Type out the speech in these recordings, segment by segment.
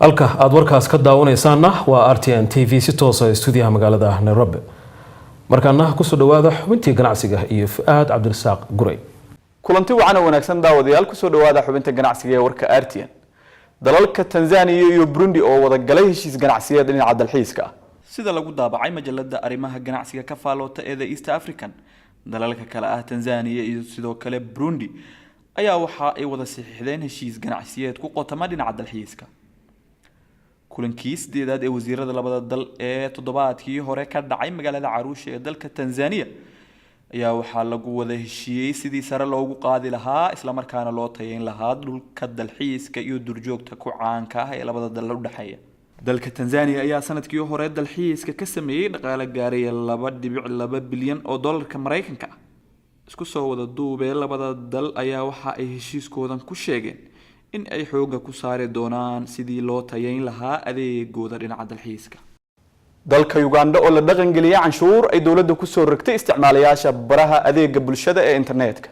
Halka aada warkaas ka daawanaysaanna waa RTN TV, si toosa stuudiyaha magaalada Nairobi. Markaana kusoo dhawaada xubintii ganacsiga iyo Fu-aad Cabdirasaaq Guray. Kulanti wacan oo wanaagsan, daawadayaal. Kusoo dhawaada xubinta ganacsiga ee warka RTN. Dalalka Tanzania iyo Burundi oo wada galay heshiis ganacsiyeed dhinaca dalxiiska ah. Sida lagu daabacay majalada arrimaha ganacsiga ka faaloota ee The East African, dalalka kale ah Tanzania iyo sidoo kale Burundi ayaa waxa ay wada saxiixdeen heshiis ganacsiyeed ku qotama dhinaca dalxiiska. Kulankii sideedaad ee wasiirada labada dal ee toddobaadkii hore ka dhacay magaalada Caruusha ee dalka Tanzania ayaa waxaa lagu wada heshiiyey sidii sare loogu qaadi lahaa islamarkaana loo tayeyn lahaa dhulka dalxiiska iyo durjoogta ku caanka ah ee labada dal u dhexeeya. Dalka Tanzania ayaa sanadkii hore dalxiiska ka sameeyey dhaqaale gaaraya 2.2 bilyan oo dollarka Maraykanka ah. Isku soo wada duubee, labada dal ayaa waxa ay heshiiskoodan ku sheegeen in ay xoogga ku saari doonaan sidii loo tayeyn lahaa adeegooda dhinaca dalxiiska. Dalka Uganda oo la dhaqangeliyay canshuur ay dowladda kusoo rogtay isticmaalayaasha baraha adeega bulshada ee internetka.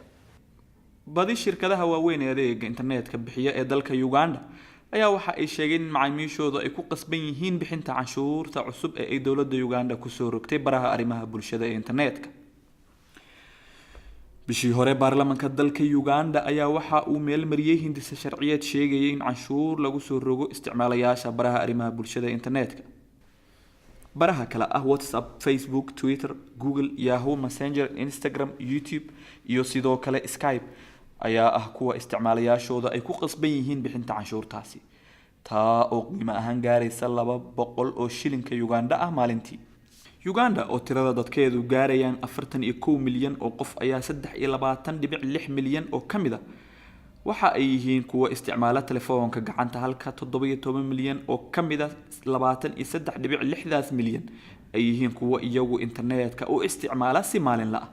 Badi shirkadaha waaweyn ee adeega internetka bixiya ee dalka Uganda ayaa waxa ay sheegeen in macaamiishooda ay ku qasban yihiin bixinta canshuurta cusub ee ay dowladda Uganda kusoo rogtay baraha arrimaha bulshada ee internetka. Bishii hore, baarlamaanka dalka Uganda ayaa waxa uu meel mariyey hindise sharciyeed sheegayay in canshuur lagu soo rogo isticmaalayaasha baraha arrimaha bulshada ee internetka. Baraha kale ah WhatsApp, Facebook, Twitter, Google, Yahoo Messenger, Instagram, YouTube iyo sidoo kale Skype ayaa ah kuwa isticmaalayaashooda ay ku qasban yihiin bixinta canshuurtaasi, taa oo qiimo ahaan gaaraysa 200 oo shilinka Uganda ah maalintii. Uganda oo tirada dadkeedu gaarayaan 41 milyan oo qof ayaa 23.6 milyan oo ka mid a waxa ay yihiin kuwa isticmaala telefoonka gacanta, halka 17 milyan oo ka mid a 23.6daas milyan ay yihiin kuwa iyagu internetka u isticmaala si maalinla ah.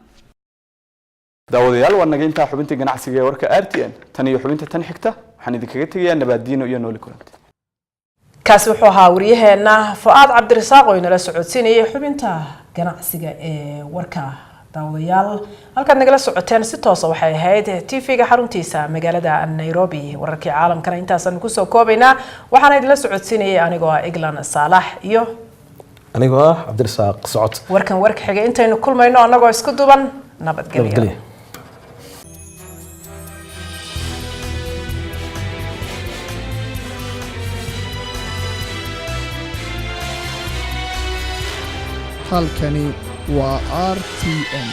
Daawadayaal, waa naga intaa xubintii ganacsiga ee warka RTN. Tan iyo xubinta tan xigta, waxaan idinkaga tegayaa nabaadiino iyo nooli kulante. Kaasi wuxuu ahaa wariyaheena Fu-aad Cabdirasaaq oo inala socodsiinayay xubinta ganacsiga ee warka. Daawadayaal, halkaad nagala socoteen si toosa waxay ahayd TV-ga xaruntiisa magaalada Nairobi. Wararkii caalamkana intaasaan kusoo koobaynaa. Waxaana idinla socodsiinayay anigoo ah Eglan Saalax iyo anigoo ah Cabdirasaaq Socod. Warkan warka xiga intaynu kulmayno, annagoo isku duban, nabadgelyo. Nabadgelyo. Halkani waa RTN.